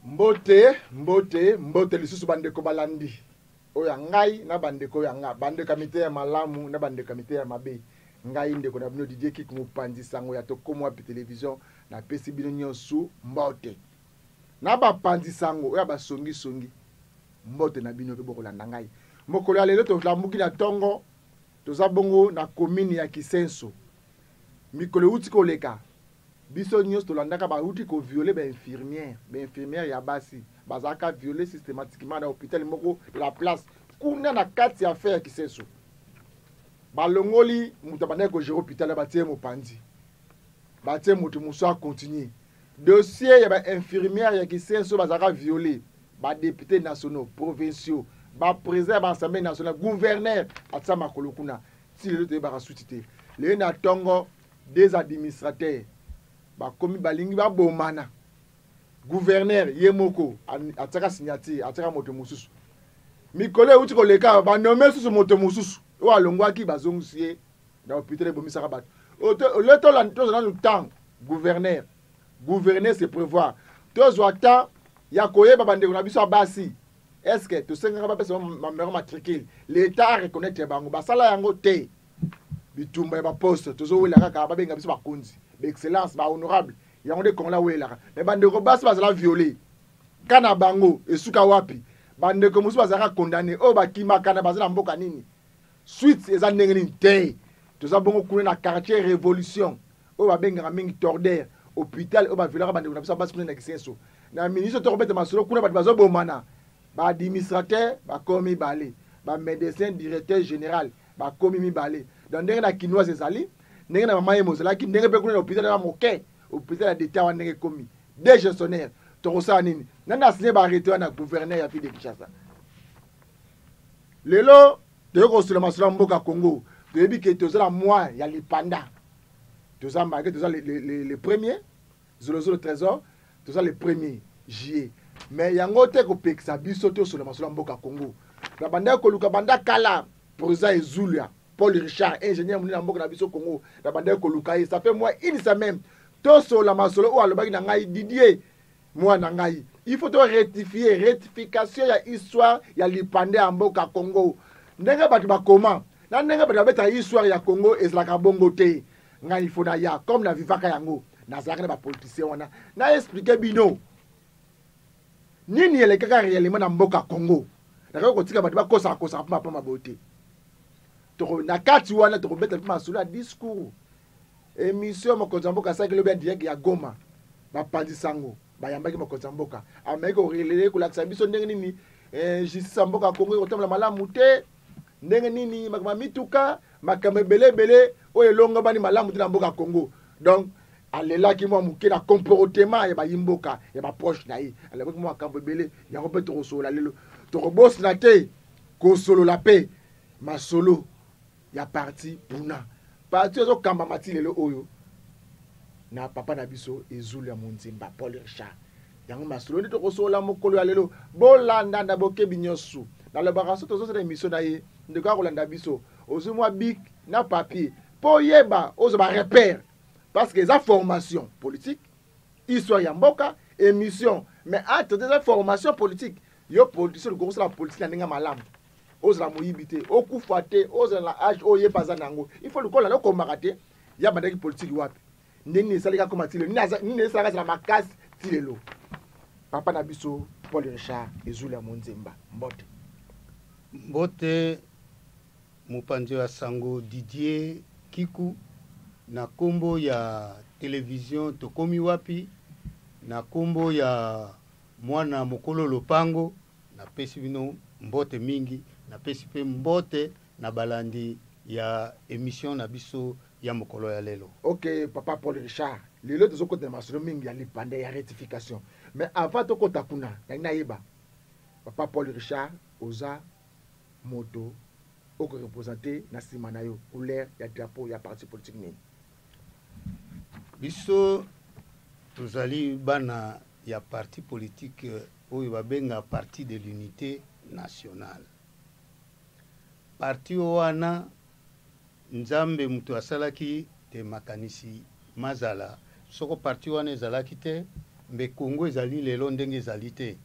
Mbote, mbote, mbote lisusu bandeko balandi oyo ya ngai na bandeko oyo ya nga, bandeko ya miteya malamu na bandeko ya miteya mabe. Ngai ndeko na bino Didier Kiku, mopanzi sango ya Tokomi Wapi Television, napesi bino nyonso mbote. Na bapanzi sango oyo ya basongi songi, mbote na bino pe bokolanda ngai. Mokolo ya lelo tolambuki na tongo, toza bongo na commune ya Kisenso. Mikolo euti koleka, biso nyonso tolandaka bauti ko violer ba infirmières, ba infirmières ya basi bazalaka violer systématiquement na hôpital moko de la place kuna na kati ya affaire ya Kisenso. Balongoli moto abandaki ko gérer hôpital, batie mopanzi, batie moto mosusu a continuer. Dossier ya ba infirmières ya Kisenso bazalaka violer, ba députés nationaux, provinciaux, ba président ya ba assemblée nationale, gouverneur atia makolo kuna. Ti lelo toyebaka suite te. Lelo na tongo des administrateurs bakomi balingi babomana. Gouverneur ye moko atiaka signature, atiaka moto mosusu. Mikolo euti koleka ba nommer susu moto mosusu oyo alongwaki, bazongisi ye na hôpital ebomisaka bato. Ole tozwa nanu temps, gouverneur, gouverneur c'est prévoir. Tozwa temps ya koyeba bandeko na biso ya basi. Est-ce que tosengaka bapesa bango matricule? L'État a reconnaître bango, basala yango te. Bitumba ya ba poste tozowela kaka babenga biso bakonzi, ba excellence, ba honorable, yango nde Congolais awelaka. Mais bandeko basi bazala violé, kana bango esuka wapi? Bandeko mosusu bazalaka condamné, oyo bakimaka na baza na mboka nini? Suite eza ndenge nini te? Toza bongo kuna na quartier Révolution oyo babengaka mingi Torder, hôpital oyo baviolaka bandeko na biso basi kuna na Kisenso. Na ministre tokobeta masolo kuna, bato bazobomana, ba administrateur bakomi mibale, ba médecin directeur général bakomi mibale. Donc ndenge na Kinoise ezali, ndenge na mama ye mozalaki, ndenge mpe kuna na hôpital ya moke, hôpital ya d'État wana ndenge ekomi des gestionnaires. Tokosala nini? Nani asigné ba arrêté wana? Gouverneur ya ville de Kinshasa. Lelo toyei kosolola masolo ya mboka Congo, toyebi ke toza na mois ya lipanda, toza malgré toza le premier zolozolo trésor, toza le 1er juillet, mais yango te kopekisa biso tosolola masolo ya mboka Congo. Na banda koluka banda kala président Ezulia Paul Richard, ingénieur monene ya mboka na biso Congo, na banda koluka ye ça fait moins une semaine, tosolola masolo oyo alobaki na ngai: Didier, mwana ngai, il faut to rectifier, rectification ya histoire ya lipanda ya mboka Congo. Ndenge bato bakoma na ndenge bato babetaka histoire ya Congo ezalaka bongo te. Ngai il faut naya, comme na vivaka yango, nazalaka na bapoliticien wana, na expliquer bino nini elekaka réellement na mboka Congo. Nakoki kotika bato bakosaka kosaka mpo mapamba boye te. Na kati wana tokobeta mpe masolo ya discours, émission mokonzi ya mboka asalaki lobi ya direct ya Goma. Bapanzi sango bayambaki mokonzi ya mboka, ameki korelayer, kolakisa biso ndenge nini justice ya mboka Congo ekotambola malamu te, ndenge nini makambo ya mituka, makambo ebele ebele oyo elongobani malamu te na mboka Congo. Donc alelaki mwa moke na comportement ya bayimboka ya baproche na ye, alelaki mwa makambo ebele. Yango mpe tokosolola lelo. Tokobosana te kosolola mpe masolo ya parti Puna, parti ezokambama ti lelo oyo na papa na biso Ezulu ya Monzemba Paul Richard. Yango masolo nde tokosolola mokolo ya lelo. Bolanda na bokebi nyonso. Nalobaka so tozosala émission na ye, ndeko akolanda biso, ozwi mwa bic na papier mpo oyeba, ozwa barepère, parce que eza formation politique, histoire ya mboka émission, mais entre eza formation politique. Yo politicien, okoki kosala politique na ndenge malamu, ozala moyibi te, okufa te, ozala na age oyo ye mpe aza na yango. Il faut lokola okomaka te ya bandaki politique wapi, ndenge nini esalaki akoma ti lelo, nini esalaka azala makasi ti lelo. Papa na biso Paul Richard Ezulu ya Monzemba, mbote. Mbote, mopanzi ya sango Didier Kiku, na nkombo ya télévision Tokomi Wapi, na nkombo ya mwana mokolo lopango, napesi bino mbote mingi. Napesi mpe mbote na balandi ya émission na biso ya mokolo ya lelo. Ok, papa Paul Richard, lelo tozokota na masolo mingi ya lipanda ya rectification, mais avant tokota kuna, nangi nayeba, papa Paul Richard, oza moto okoreprésente na nsima na yo couleur ya drapeau ya parti politique nini? Biso tozali bana ya parti politique oyo babenga Parti de l'Unité nationale. Parti wana, Nzambe moto asalaki te makanisi mazala. Soko parti wana ezalaki te, Mbe Congo ezali lelo ndenge ezali te.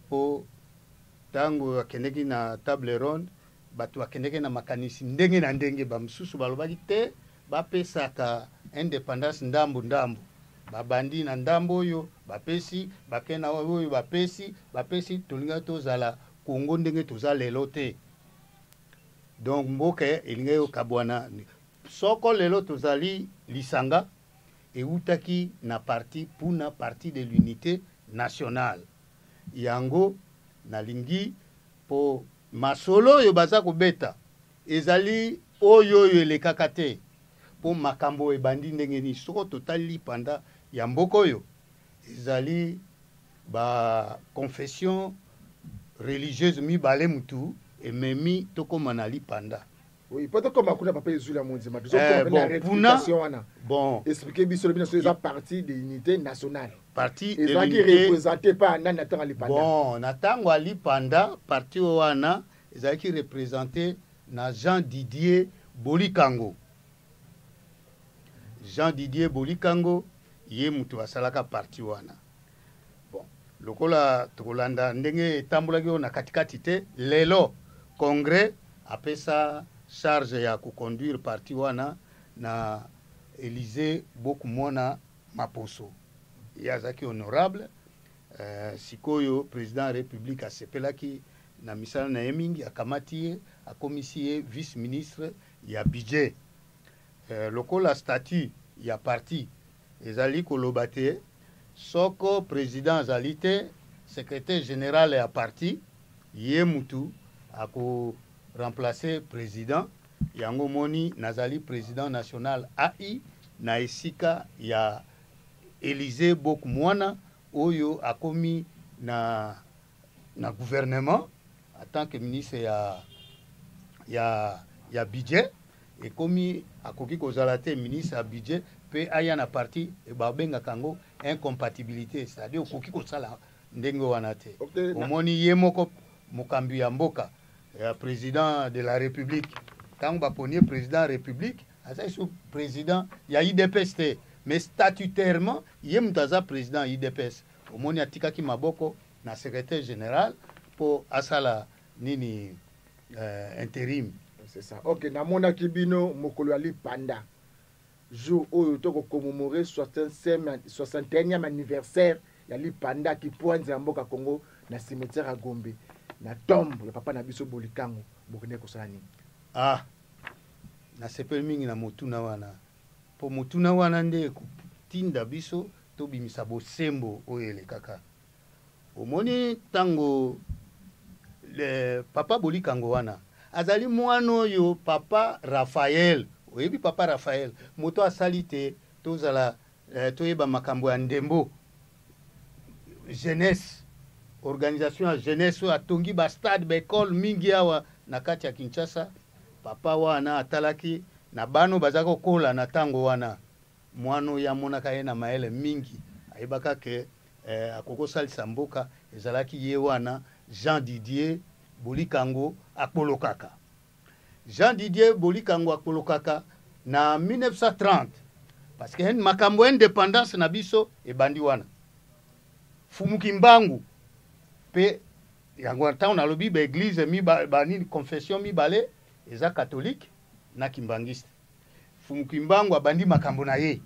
Po tango akendeki na table ronde, bato bakendeki na makanisi ndenge na ndenge. Ba mosusu balobaki te, bapesaka independance ndambu ndambu. Babandi na ndambo oyo bapesi, bake na oyo bapesi, bapesi, tolingaki tozala Congo ndenge toza lelo te. Donc mboka elingaki kokabwana. Soko lelo tozali lisanga, ewutaki na parti Puna, parti de l'unité nationale. Yango nalingi po masolo oyo baza kobeta ezali oyo oyo elekaka te, po makambo ebandi ndenge nini. Soko totali lipanda ya mboka oyo ezali ba confession religieuse mibale mutu ememi tokoma na lipanda. Oui, po tokoma kuna papa Ezula Monzima, tozokoma eh, bon, na rectification wana. Bon, expliquer biso lobi naso eza parti de l'unité nationale. Parti de l'unité représenté par nani na tango lipanda. Bon, na tango lipanda parti wana ezalaki représenté na Jean Didier Bolikango. Jean Didier Bolikango ye mutu asalaka parti wana. Bon, lokola tokolanda ndenge etambolaki oyo na katikati te, lelo congrès apesa charge ya koconduire parti wana na Elysée Bokumwana Maposo. Ye azalaki honorable. Sikoyo président ya république asepelaki na misala na ye mingi, akamati ye, akomisi ye vice ministre ya budget. Lokola statut ya parti ezali koloba te soko président azali te, secrétaire général ya parti ye mutu ako remplacer président. Yango moni nazali président national AI na esika ya Elysée Bokumwana oyo akomi na gouvernement en tant que ministre ya budget. Ekomi akoki kozala te ministre ya budget pe aya na parti, babengaka yango incompatibilité, c'est-à-dire okoki kosala ndenge wana te. Okay, omoni ye moko mokambi ya mboka ya président de la république, ntango baponi président ya république aza lisusu président ya UDPS te, mais statutairement ye moto aza président ya UDPS. Omoni atikaki maboko na secrétaire général po asala nini, intérim. C'est ça. Ok, namonaki bino mokolo ya lipanda, jour oyo tokokommémorer 61e anniversaire ya lipanda kipwanza ya mboka Congo na cimetière ya Gombe, na tombe ya papa na biso Bolikango. Bokende kosala nini? Ah, nasepeli mingi na motuna wana, po motuna wana nde ekotinda biso tobimisa bosembo oyo elekaka. Omoni ntango le papa Bolikango wana azali mwana oyo papa Raphaël, oyebi papa Raphaël moto asali te tozala, toyeba makambo ya ndembo, jeunesse, organisation ya jeunesse oyo atongi ba stade, ba école mingi awa na kati ya Kinshasa. Papa wana atalaki na bano baza kokola na ntango wana, mwana oyo amonaka ye na mayele mingi, ayebaka ke akokosalisa mboka, ezalaki ye wana Jean Didier Bolikango akolokaka. Jean Didier Bolikango akolokaka na 1930, parce que makambo ya indépendance na biso ebandi wana. Fumuki Mbangu pe yango ntango nalobi ba église mi ba, ba nini, confession mibale eza catholique na kimbangiste. Fumuki Mbangu abandi makambo na ye.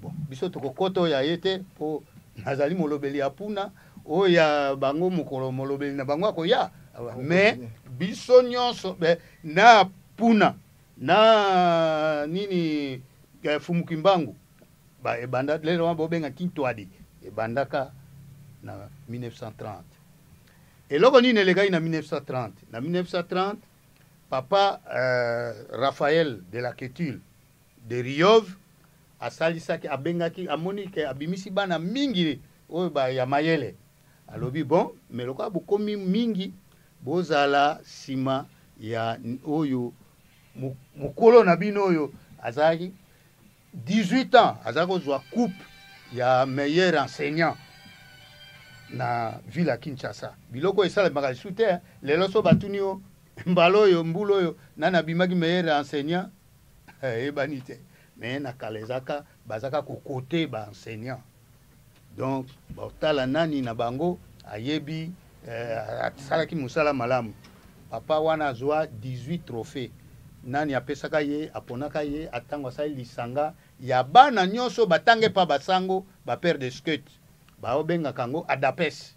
Bon, biso tokokota oyo ya ye te po nazali molobeli ya Puna, oyo ya bango mokolo molobeli na bango akoya. Mais biso nyonso na Puna na nini, Fumuki Mbangu ba ebanda lelo wana bobenga Kintwadi, ebandaka na 1930. Eloko nini elekaki na 1930? Na 1930 papa Raphaël de la Ketule de Riove asalisaki, abengaki, amoni ke abimisi bana mingi oyo ba ya mayele. Alobi bon, mais lokola bokomi mingi bozala sima ya oyo mokolo na bino oyo azalaki 18 ans, azalaki kozwa coupe ya meilleur enseignant na ville ya Kinshasa. Biloko esalemaka lisusu te lelo, so batuni yo mbala oyo mbula oyo nani abimaki meilleur enseignant, eyebani te. Mais na kala ezaka bazaka kokote ba enseignant. Donc batala nani na bango ayebi eh, asalaki mosala malamu. Papa wana azwa 18 trophée. Nani apesaka ye, aponaka ye atango asali lisanga ya bana nyonso batanga epa basango ba père de scout, baobengaka yango ADAPES.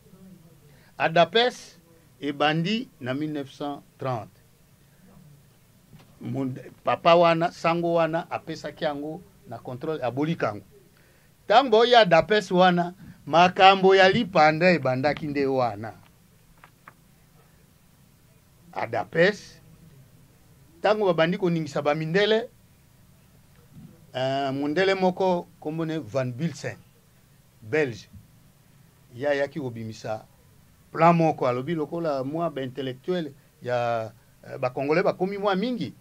ADAPES ebandi na 1930. Papa wana, sango wana apesaki yango na contrôle abolika yango. Ntango baoya ADAPES wana, makambo ya lipanda ebandaki nde wana. ADAPES ntango babandi koningisa bamindele, mundele moko kombo ne Van Bilsen, Belge, ye ayaki kobimisa plan moko, alobi lokola mwa ba intellectuel ya ba Congolais bakomi mwa mingi,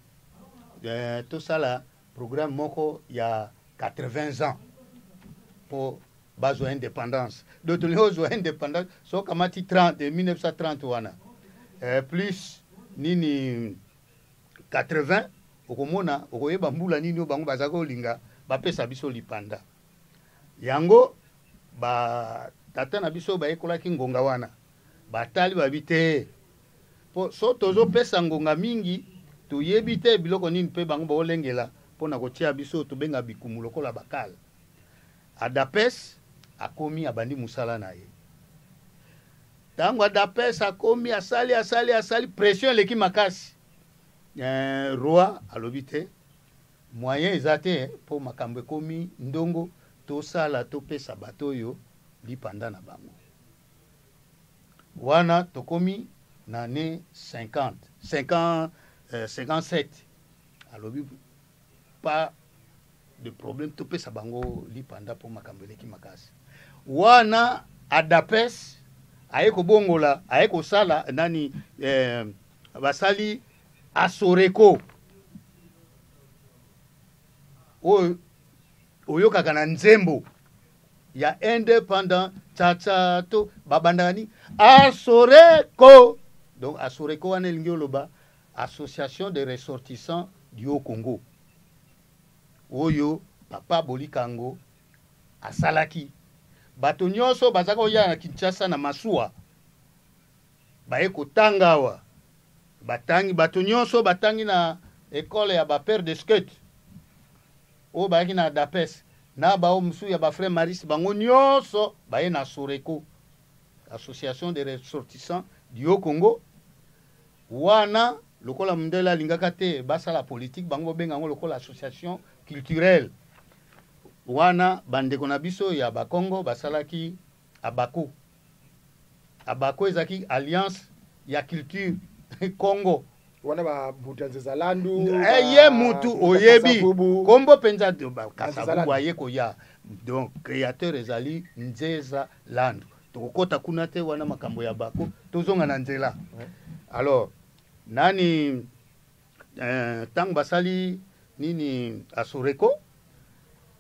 tosala programme moko ya 80 ans po bazwa indépendance. Donc tolingi ozwa indépendance so kamati 30 1930 wana, plus nini 80, okomona okoyeba mbula nini oyo bango bazalaki kolinga bapesa biso lipanda. Yango ba tata na biso bayekolaki ngonga wana, batali babi te, po so tozopesa ngonga mingi toyebi te biloko nini mpe bango baolengela mpona kotia biso tobenga bikumu lokola bakala. ADAPES akomi abandi mosala na ye. Ntango ADAPES akomi asali asali asali, pression eleki makasi. Roi alobi te moyen eza te mpo makambo ekomi ndongo, tosala topesa bato oyo lipanda na bango. Wana tokomi na année 50, 57. Alobi pas de problème, topesa bango lipanda mpo makambo eleki makasi. Wana ADAPES aye kobongola, aye kosala nani, basali Asoreko oyo oyokaka na nzembo ya indépendant tcha to babandaka ni Asoreko. Donc Asoreko wana elingi oloba Association des ressortissants du Haut-Congo oyo papa Bolikango asalaki. Bato nyonso bazaka koya na Kinshasa na masuwa baye kotanga awa, batangi bato nyonso batangi na école ya ba père de scout oyo bayaki na ADAPES na bao mosusu ya ba frère Maris, bango nyonso baye na Soreko, Association des ressortissants du Haut-Congo. Wana lokola mundele alingaka te basala politique, bango babenga yango lokola association culturelle. Wana bandeko na biso ya Bakongo basalaki Abako. Abako ezalaki alliance ya culture Congo. Wana ba Mbuta Nzezalandu, ye mutu oyebi kombo penza Kasavubu aye koya. Donc créateur ezali Nzeza Landu. Tokokota kuna te, wana makambo ya bako, tozonga na nzela. Alors nani tango basali nini Asoreko,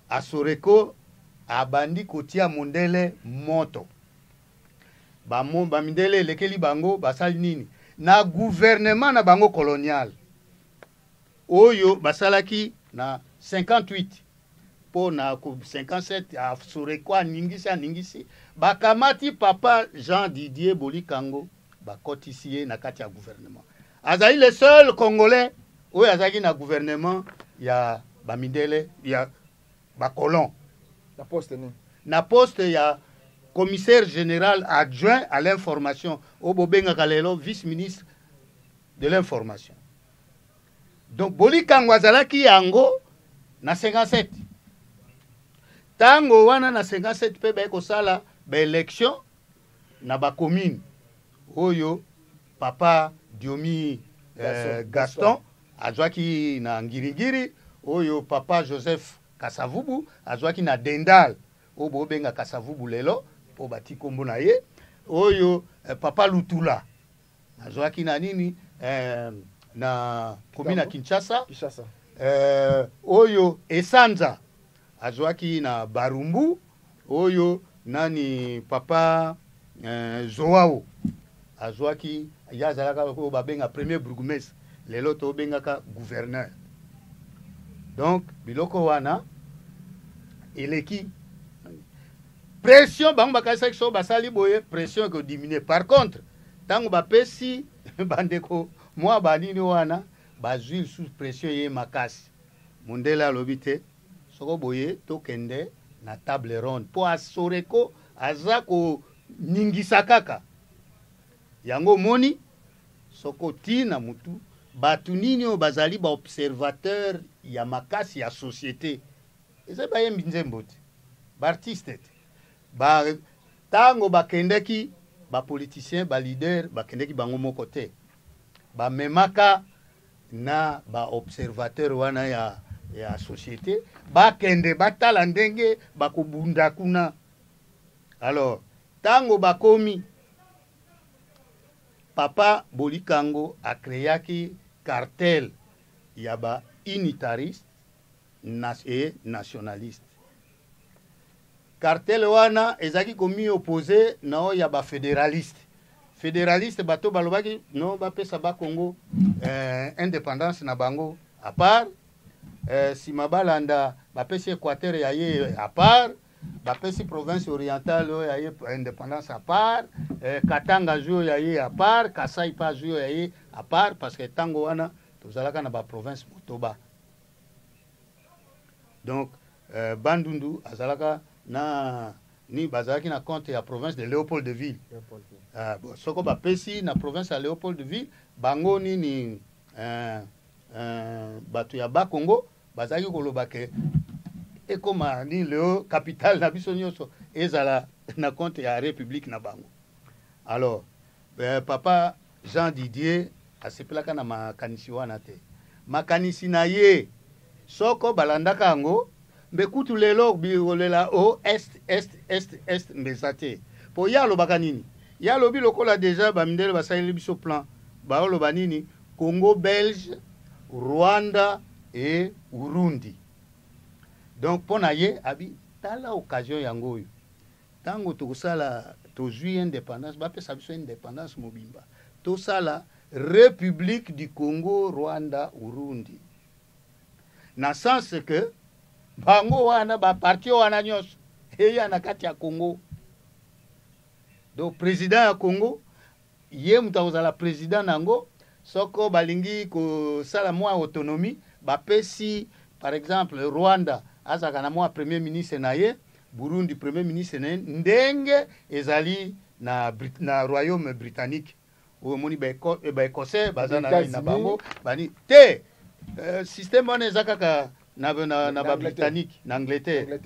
Asoreko abandi kotia mondele moto. Ba mindele elekeli bango, basali nini na gouvernement na bango colonial oyo basalaki na 58 po na 57 Asoreko aningisi aningisi, bakamati papa Jean Didier Bolikango bakotisi ye na kati ya gouvernement. Azali le seul Congolais oyo azalaki na gouvernement ya bamindele ya bacolon. Na poste nini? Na poste ya commissaire général adjoint à l'information, oyo bobengaka lelo vice-ministre de l'information. Donc Bolikango azalaki yango na 57. Tango wana na 57 pe baye kosala ba élection na ba commune oyo papa Diomi Gaston azwaki na Ngiringiri, oyo papa Joseph Kasavubu azwaki na Dendal, oyo bobenga Kasavubu lelo po bati kombo na ye, oyo papa Lutula azwaki na nini, na commune ya Kinshasa, Kinshasa. Oyo Esanza azwaki na Barumbu, oyo nani papa Zoao azwaki, ye azalaka oyo babenga premier bourgmestre, lelo tobengaka gouverneur. Donc biloko wana eleki. Pression bango bakanisaki soki basali boye pression ekodiminuer. Par contre ntango bapesi bandeko mwa banini wana bazwi lisusu pression ye makasi. Mondele alobi te soko boye tokende na table ronde mpo asoreko aza koningisa kaka yango. Omoni soko ti na mutu bato nini oyo bazali baobservateur ya makasi ya société, eza bayembi nzembo te, baartiste te. Ba ntango bakendaki bapoliticien, baleader bakendaki bango moko te, bamemaka na baobservateur wana ya société, bakende batala ndenge bakobunda kuna. Alors ntango bakomi, papa Bolikango acréaki cartel ya ba unitariste et nationaliste. Cartel wana ezalaki komi opposé na oyo ya bafédéraliste. Fédéraliste bato balobaki no bapesa bakongo indépendance na bango à part, nsima balanda bapesi Équateur ya ye à part, bapesi province orientale oyo ya ye indépendance à part, Katanga azwi oyo ya ye à part, Kasai mpe azwi oyo ya ye à part, parce que ntango wana tozalaka na baprovince 8. Donc Bandundu azalaka na ni bazalaki na compte ya province de Léopoldville. Bon, soko bapesi na province ya Léopoldville bango nini, bato ya Bakongo bazalaki koloba ke ekoma ni leo capitale na biso nyonso ezala na compte ya république na bango. Alors papa Jean Didier asepelaka na makanisi wana te. Makanisi na ye soko balandaka yango, mbe kutu lelo bikolela o est, est, est, est mbeza te. Mpo ye alobaka nini? Ye alobi lokola deja bamindele basaleli biso plan, baoloba nini? Congo belge, Rwanda et Urundi. Donc mpo na ye abi tala occasion yango oyo, ntango tokosala tozwi indépendance, bapesa biso indépendance mobimba, tosala République du Congo Rwanda Urundi, na sens que bango wana baparti wana nyonso eya na kati ya Congo. Donc président ya Congo ye moto akozala président na yango. Soko balingi kosala mwa autonomie, bapesi par exemple Rwanda azalaka na mwa premier ministre na ye, Burundi premier ministre na ye, ndenge ezali na royaume britannique oyo omoni baécossais baza na bango bani te. Système wana eza kaka na babritannique na Angleterre.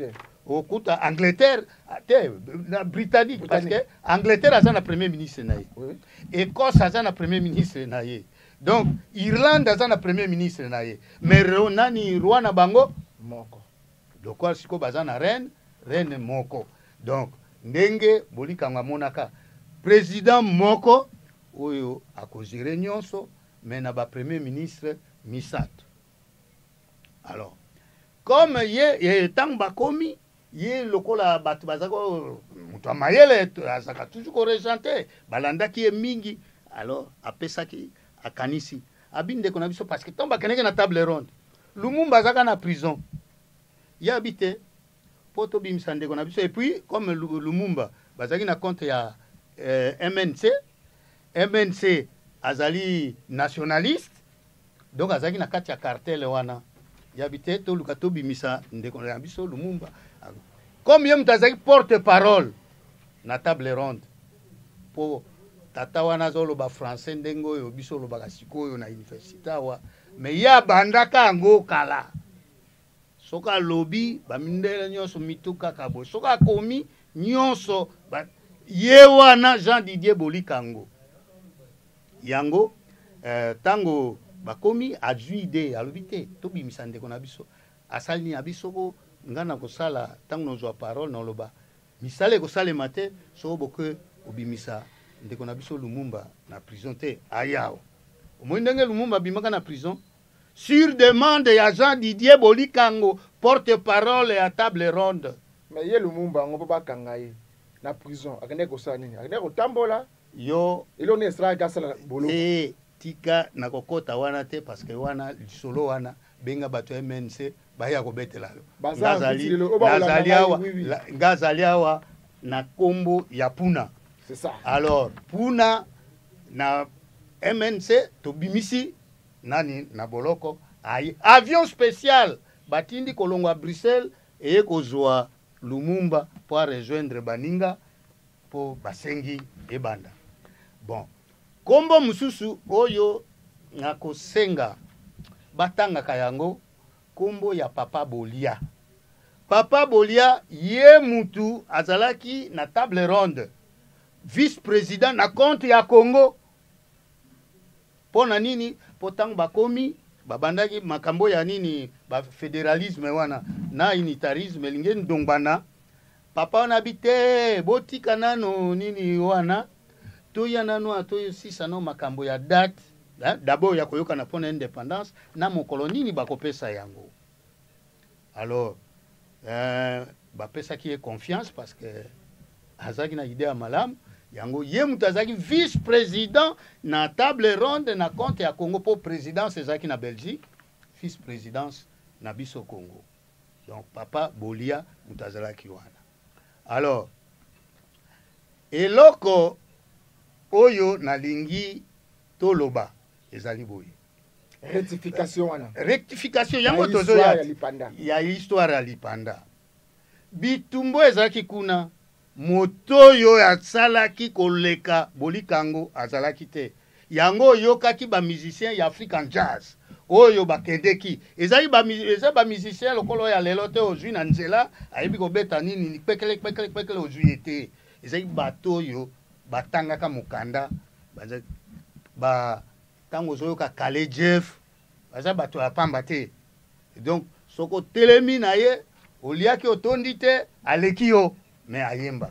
Okuta Angleterre te, na britannique, parce que Angleterre aza na premier ministre na ye, Écosse aza na premier ministre na ye, donc Irlande aza na premier ministre na ye, mais nani roi na bango? Moko. Lokola sikoyo baza na reine moko. Donc ndenge Bolikango amonaka président moko oyo akogérer nyonso, mais na bapremier ministre misato. Alors comme ye ntango bakomi, ye lokola bato bazalaki moto ya mayele, azalaka toujours korégenter, balandaki ye mingi. Alors apesaki akanisi abi ndeko na biso, parce que ntango bakendeki na table ronde, Lumumba azalaka na prison. Ye abi te mpo tobimisa ndeko na biso. Et puis comme Lumumba bazalaki na compte ya MNC, MNC azali nationaliste, donc azalaki na kati ya cartel wana. Yabi te toluka tobimisa ndeko na biso Lumumba. Comme ye moto azalaki porte parole na table ronde, mpo tata wana azoloba français ndenge oyo biso olobaka sikoyo na université awa, mais ye abandaka yango kala. Soki alobi, bamindele nyonso mitu kaka boye. Soki akomi nyonso ye wana Jean Didier Bolikango yango. Ntango bakomi, azwi idée, alobi te tobimisa ndeko na biso. Asali nini? Abi soko ngai na kosala, ntango nozwa parole, noloba misala ekosalema te soko boke obimisa ndeko na biso Lumumba na prison te. Ayawa omoni ndenge Lumumba abimaka na prison sur demande ya Jean Didier Bolikango, porte parole ya table ronde. Mais ye Lumumba yango, mpo bakanga ye na prison, akendaki kosala nini? Akendaki kotambola? Yo. Eloko nini esalaki asala boloko? Te, tika na kokɔta wana te, parce que wana lisolo wana benga bato ya MNC baya kobetela yo. Ngazali awa, nga azali awa. na kombo ya Puna. C'est ça. Alors Puna na MNC tobimisi nani na boloko aye avion spécial batindi kolongwa Bruxelles eye kozwa Lumumba po a rejoindre baninga po basengi ebanda. Bon, kombo mosusu oyo nakosenga batangaka yango kombo ya Papa Bolia. Papa Bolia ye mutu azalaki na table ronde vice-président na compte ya Congo. Mpo na nini? Mpo ntango bakomi babandaki makambo ya nini ba fédéralisme wana na unitarisme elingi ndongbana. Papa wana abi te, botika nano nini wana, toya nano toyosisa no makambo ya date hein, d'abord ya koyokana mpona indépendance na mokolo nini bakopesa yango. Alors bapesaki ye confiance parce que azalaki na idée ya malamu. Yango ye moto azalaki vice-président na table ronde na compte ya Congo, mpo présidence ezalaki na Belgique, vice-présidence na biso Congo. Donc Papa Bolia moto azalaki wana. Alors eloko oyo nalingi toloba ezali boye. Rectification wana. Rectification yango tozoya ya histoire ya lipanda. Bitumbo ezalaki kuna, moto oyo asalaki koleka Bolikango azalaki te. Yango oyokaki ba musicien ya African Jazz oyo bakendeki. Ezali ba eza ba musicien lokolo ya lelo te, ozwi na nzela ayebi kobeta nini kpekele kpekele kpekele ozwi ye te. Ezali bato oyo batangaka mokanda, ba tango ozoyoka Kale Jeff, baza bato ya pamba te. Donc soko telemi na ye oliaki otondi te, aleki yo mais ayemba.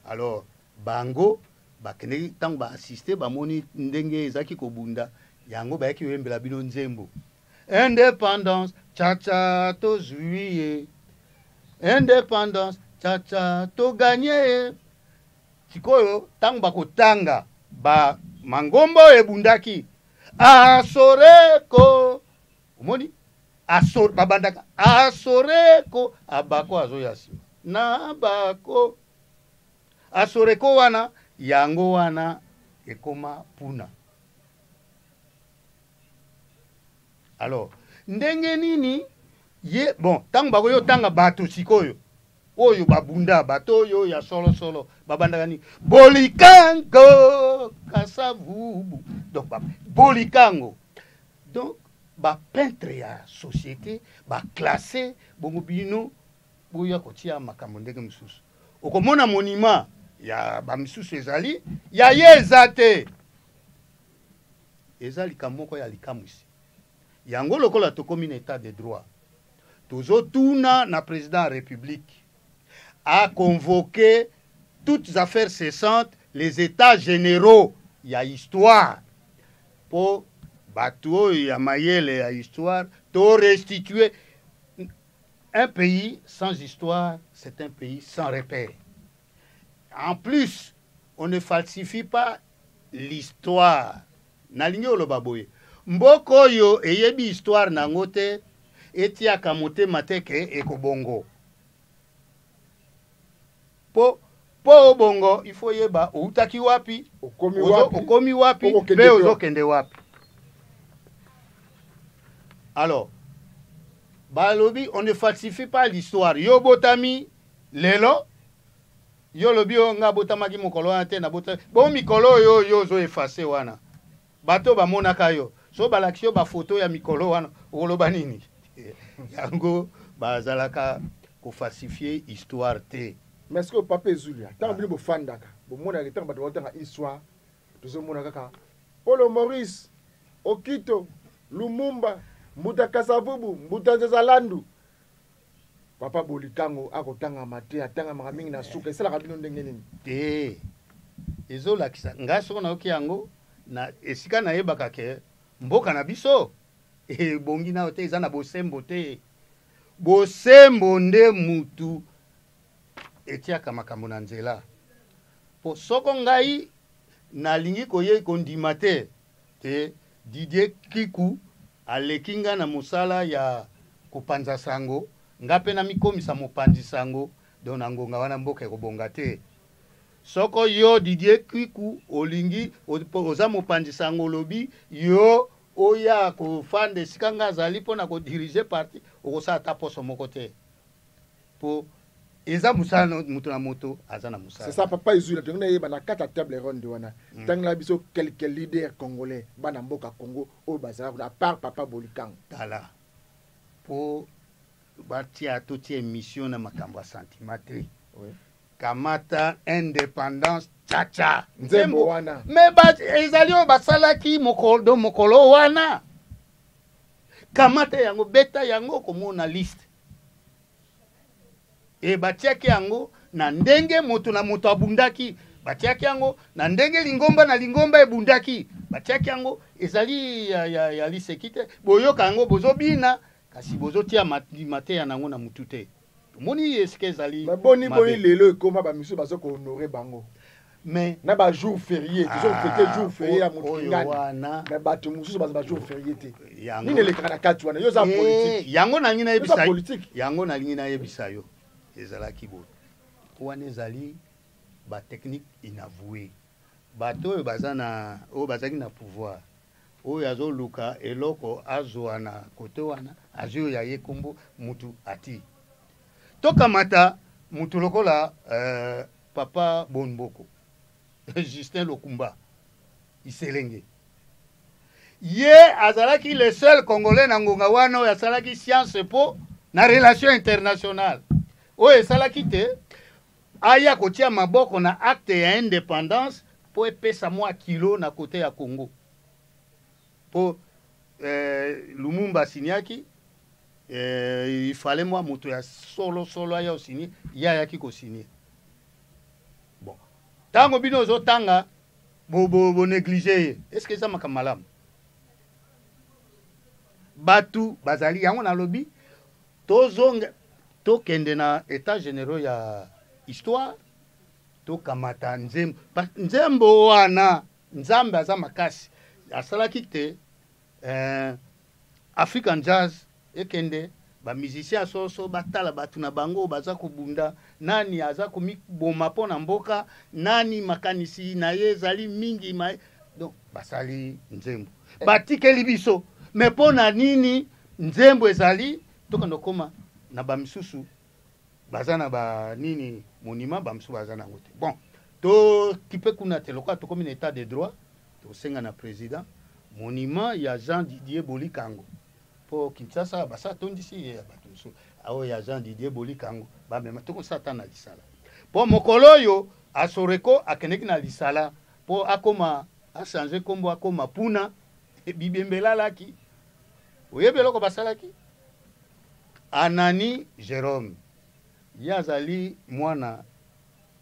Alors bango bakendeki ntango ba assister bamoni ndenge ezalaki kobunda, yango bayaki koyembela bino nzembo indépendance chacha tozwi ye, indépendance chacha toganye ye. Sikoyo ntango bakotanga ba mangomba oyo ebundaki asoreko, omoni asor, babandaka asoreko abako azoya nsima na bako asoreko wana, yango wana ekoma puna. Alors ndenge nini ye bon ntango bakoki otanga bato sikoyo oyo babunda, bato oyo ya solo solo babandaka nini Bolikango Kasavubu. Donc ba, Bolikango donc ba peintre ya société ba classé bongo bino boya kotia makambo ndenge mosusu. Okomona monument ya ba misusu ezali ya ye eza te, eza likambo moko ya likamwisi. Yango lokola tokomi na état de droit, tozotuna na président ya république a convoqué toutes affaires cessantes, les états généraux ya histoire po bato oyo ya mayele ya histoire to restituer. Un pays sans histoire, c'est un pays sans repère. En plus, on ne falsifie pas l'histoire. Nalingi oloba boye, mboka oyo eyebi histoire nango te etiaka motema te ke ekobongo. Po obongo, il faut yeba outaki wapi, okomi wapi, pe ozokende wapi. Alors, balobi on ne falsifie pas l'histoire. Yo botami lelo, yo lobi yo nga botamaki mokolo wana te na bota bo mikolo yo yo zo effacer wana. Bato bamonaka yo, so balakisi yo ba photo ya mikolo wana, okoloba nini? Yango bazalaka ko falsifier histoire te. Mais est-ce que papa Ezulia, tant bino bofandaka, bomonaka tant bato batanga histoire, tozomona kaka Paulo Maurice, Okito, Lumumba, Mbuta Kasavubu, Mbuta Nzezalandu. Papa Bolikango akotanga mate, atanga maka mingi na suka, esalaka bino ndenge nini? Te. Ezolakisa ngai soko nayoki yango na esika nayebaka ke mboka na biso ebongi nayo te, eza na bosembo te. Bosembo nde mutu etiaka makambo na nzela. Po soko ngai nalingi koye kondima te te Didier Kiku aleki nga na mosala ya kopanza sango, nga pe namikomisa mopanzi sango, Donc na ngonga wana mboka ekobonga te. Soko yo Didier Kiku olingi oza mopanzi sango olobi yo oya kofanda esika nga azali mpo na kodiriger parti, okosala ata poso moko te mpo eza mosala moto na moto aza na mosala. C'est ça, papa Ezula, tolingi nayeba na kati ya table ronde wana, tangela biso quelques leaders congolais bana mboka Congo oyo bazala kuna à part papa Bolikango. Tala, mpo batia totia émission na makambo ya sentiment te. Kamata indépendance chacha nzembo wana me ba ezali oyo basalaki mokolo mokolo wana, kamata yango, beta yango, komona liste e batiaki yango na ndenge moto na moto abundaki, batiaki yango na ndenge lingomba na lingomba ebundaki, batiaki yango ezali ya liseki te. Boyoka yango, bozobina kasi bozotia mateya nango na mutu te. Omoni esika ezali Mais boni boni lelo ekoma ba misu bazo ko honorer bango. Mais na ba jour férié, tozo fêter jour férié ya mutu kingani. Mais bato mosusu baza ba jour férié te. Nini elekaka na kati wana? Yo za politique. Yango nalingi nayebisa politique. Yango nalingi nayebisa yo. Ezalaki boye. Wana ezali ba technique inavouée. Bato oyo baza na oyo bazalaki na pouvoir, oyo azoluka eloko azwa na kote wana, azwi oyo ya ye kombo mutu ati. Tokamata mutu lokola papa Bonboko, Justin Lokumba Iselenge. Ye azalaki le seul Congolais na ngonga wana oyo asalaki science po na relation internationale. Oyo esalaki te aya kotia maboko na acte ya indépendance po epesa mwa kilo na kote ya Congo. Po Lumumba asignaki, il fallait mwa moto ya solo solo aya osigner, ye ayaki kosigner. Bon, tango bino ozotanga bo négliger ye, est-ce que eza makambo malamu? Batu bazali yango nalobi tozonga tokende na état généraux ya histoire, tokamata nzembo. Nzembo wana Nzambe aza makasi, asalaki te African Jazz ekende ba musiciens soso batala batu na bango baza kobunda, nani aza komiboma mpo na mboka, nani makanisi na ye ezali mingi ma... Donc basali nzembo batikeli biso, mais mpo na nini nzembo ezali tokende kokoma na ba misusu baza na ba nini monument, ba misusu baza nango te. Bon, to kipe kuna te, lokola tokomi na état de droit, tosenga na président monument ya Jean Didier Bolikango po Kinshasa basa tondisi ye ya bato mosusu oyo ya Jean Didier Bolikango bamema tokosala ata na lisala po mokolo oyo Asoreko akendeki na lisala po akoma achange kombo akoma puna bibembe elalaki. Oyebi eloko basalaki? Anani Jerome ye azali mwana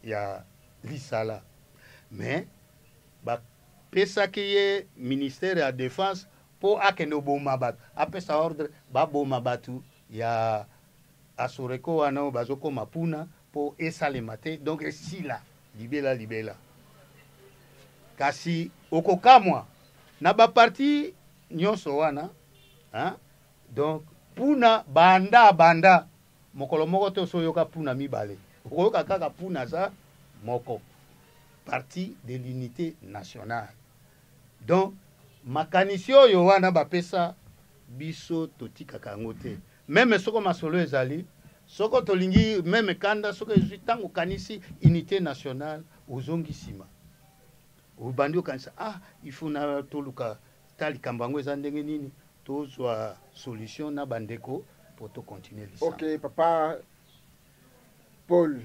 ya lisala mais bapesaki ye ministère ya défense po akende oboma bato, apesa ordre baboma bato ya Asoreko wana oyo bazokoma puna po esalema te, donc esila libela libela. Kasi okokamwa na ba parti nyonso wana, hein? Donc puna banda banda mokolo moko te osoyoka puna mibale, okoyoka kaka puna za moko, parti de l'unité nationale. Donc makanisi oyo wana bapesa biso totikaka yango te, meme soko masolo ezali, soko tolingi meme kanda, soko ezwi ntango okanisi unité nationale ozongi nsima, obandi okanisa ah il faut na toluka ta likambo yango eza ndenge nini, tozwa solution na bandeko po to continuer lisanga. Ok papa Paul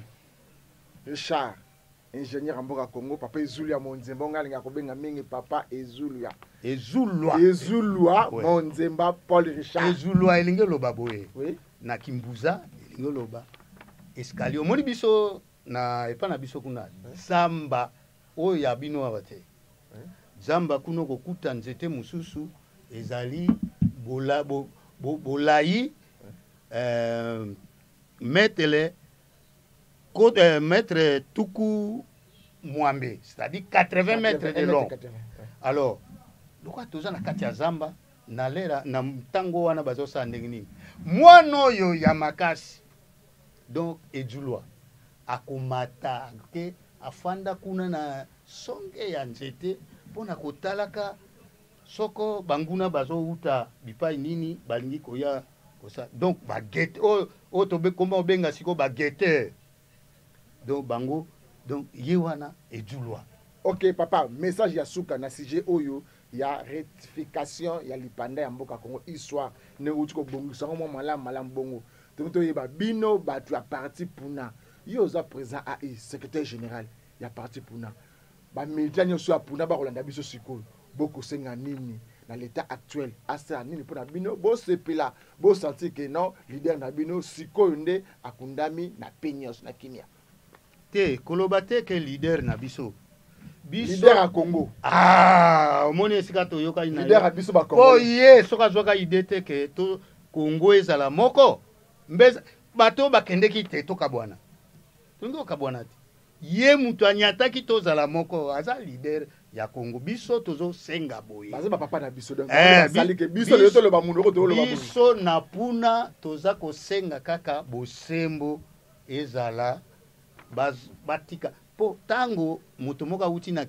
Richard, ingénieur ya mboka Congo, papa Ezulu ya Monzemba, nga alinga kobenga mingi papa Ezulu ya Ezulwa. Ezulwa Monzemba Paul Richard. Ezulwa elingi loba boye. Oui. Na Kimbuza elingi loba escalier. Omoni biso na epa na biso kuna zamba oyo ya bino awa te. Zamba kuna okokuta nzete mosusu ezali bolayi mètre mètre tuku mwambe, c'est-à-dire 80 mètres de long. Alors lokola toza na kati ya zamba na lera na ntango wana bazosala ndenge nini mwana oyo ya makasi, donc ejulwa. Akomata ke afanda kuna na songe ya nzete mpo na kotalaka soko banguna bazowuta bipai nini balingi koya kosa. Donc baguette oyo oyo tokoma obenga sikoyo baguetteur, donc bango, donc ye wana ejulwa. Ok papa, message ya suka na sujet oyo ya rectification ya lipanda ya mboka Congo, histoire ndenge outi kobongisa yango mwa malamu malamu bongo, tongi toyeba bino bato ya parti Puna. Yo oza président AI, secrétaire général ya parti Puna. Bamilitant nyonso ya Puna bakolanda biso sikoyo, bokosenga nini na l'état actuel? Asala nini mpona bino bosepela, bosentir ke non, leader na bino sikoyo nde akundami na pe nyonso na kimia? Te, koloba te ke leader na biso. Biso leader ya Congo. Ah, omoni esika toyokani na leader ya biso. Po Bacongolais. Ye soki azwaka idée te ke to Congo ezala moko, mbe bato oyo bakendeki te tokabwana, tolingi kokabwana te. Ye moto anyataki tozala moko, aza leader ya Congo. Biso tozosenga boye. Baza bapapa na biso, donc basali ke biso lelo toloba munoko, toloba boye. Biso na Puna toza kosenga kaka bosembo ezala, batika mpo ntango moto moko awuti na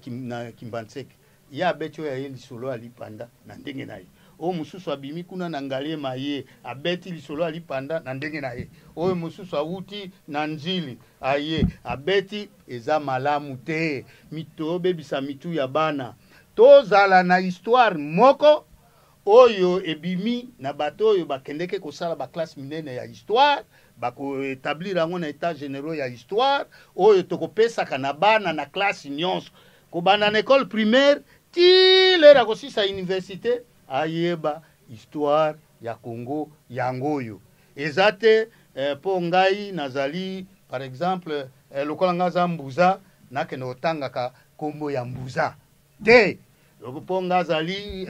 Kimbanseke, ye abeti oyo aye lisolo ya lipanda na ndenge na ye, oyo mosusu abimi kuna na Ngaliema, ye abeti lisolo ya lipanda na ndenge na ye, oyo mosusu awuti na Nzili, aye abeti, eza malamu te. Tobebisa mitu ya bana. Tozala na histoire moko oyo ebimi na bato oyo bakendeke kosala baclasse minene ya histoire, bakoétablir yango na état généraux ya histoire oyo tokopesaka na bana na classe nyonso, kobanda na école primaire ti lere akosisa université, ayeba histoire ya Congo. Yango oyo eza te mpo ngai nazali, par exemple, lokola ngai aza Mbuza, nakende kotangaka nkombo ya Mbuza te, mpo nga azali